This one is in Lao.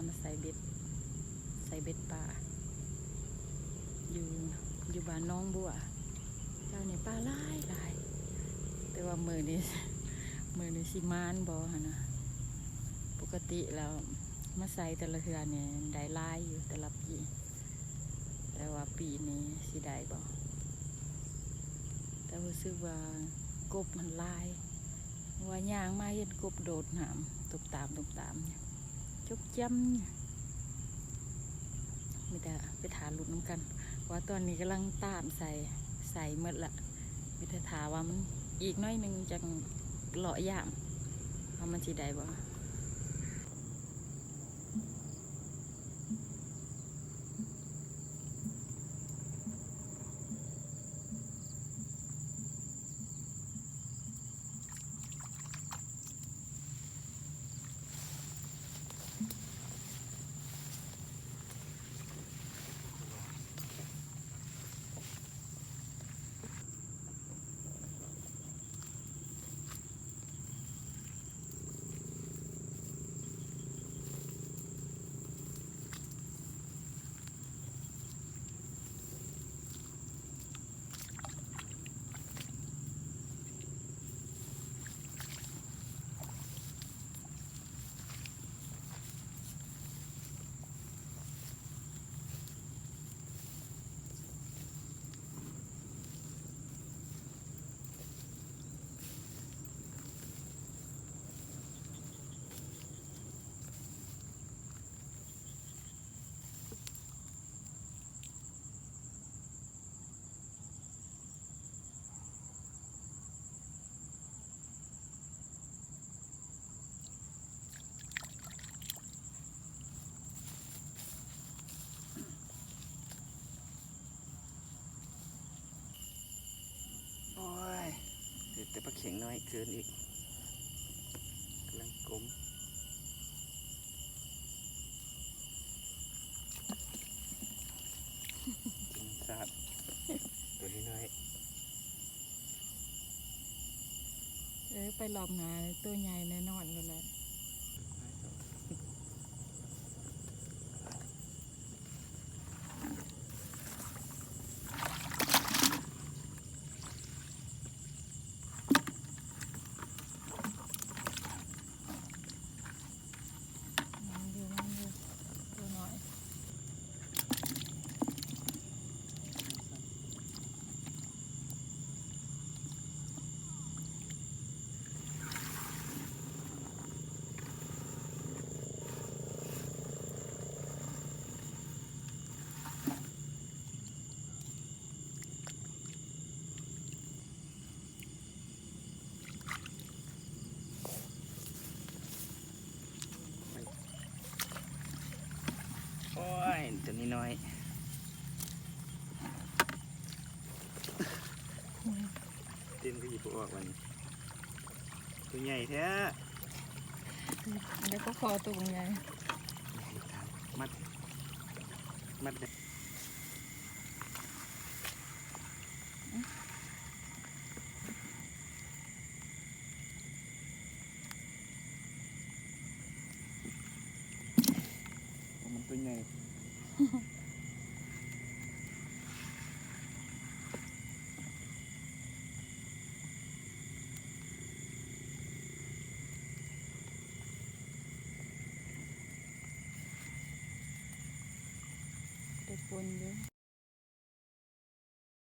ມາໃສ່ເບັດ ໃສ່ເບັດປາ ຢູ່ ຢູ່ບ້ານໜອງບົວ. ເຈົ້ານີ້ປາຫຼາຍໆ ແຕ່ວ່າມື້ນີ້ ມື້ນີ້ຊິໝານບໍ່ຫັ້ນນະ. ປົກກະຕິແລ້ວມາໃສ່ແຕ່ລະເທື່ອນີ້ໄດ້ຫຼາຍຢູ່ແຕ່ລະປີ ແຕ່ວ່າປີນີ້ຊິໄດ້ບໍ່ ແຕ່ຮູ້ສຶກວ່າກົບຫັ້ນຫຼາຍ. ວ່າຍ່າງມາເຫັນກົບໂດດນ້ຳຕຸບຕາມຕຸບຕາມຢູ່ ຈົບຈຳຢູ່. ມີແຕ່ໄປຖ້າລຸ້ນນຳກັນ ວ່າຕອນນີ້ກຳລັງຕາມໃສ່ ໃສ່ໝົດລະ ມີແຕ່ຖ້າວ່າມັນອີກໜ້ອຍໜຶ່ງຈັ່ງເລາະຢາມວ່າມັນຊິໄດ້ບໍ່. ໂອ້ຍ ເຫຼືອແຕ່ປາເຂັງນ້ອຍເກີນອີກ ກຳລັງກົມ ກິນຊາບ ໂຕນ້ອຍໆ. ເອີ ໄປລອບໜ້າໂຕໃຫຍ່ແນ່ນອນໂລດແຫຼະ. ມັນຢູ່ ມັນຢູ່ ໂຕນ້ອຍ. ໂອ້ຍ ໂຕນ້ອຍໆ ເຕັມກະຫຍິບບໍ່ອອກວັນນີ້ ໂຕໃຫຍ່ແທ້. ແລ້ວກໍຂໍໂຕບັກໃຫຍ່ ມັດ ມັດ. ມັນຕົວໃຫຍ່ ໄດ້ປົນຢູ່.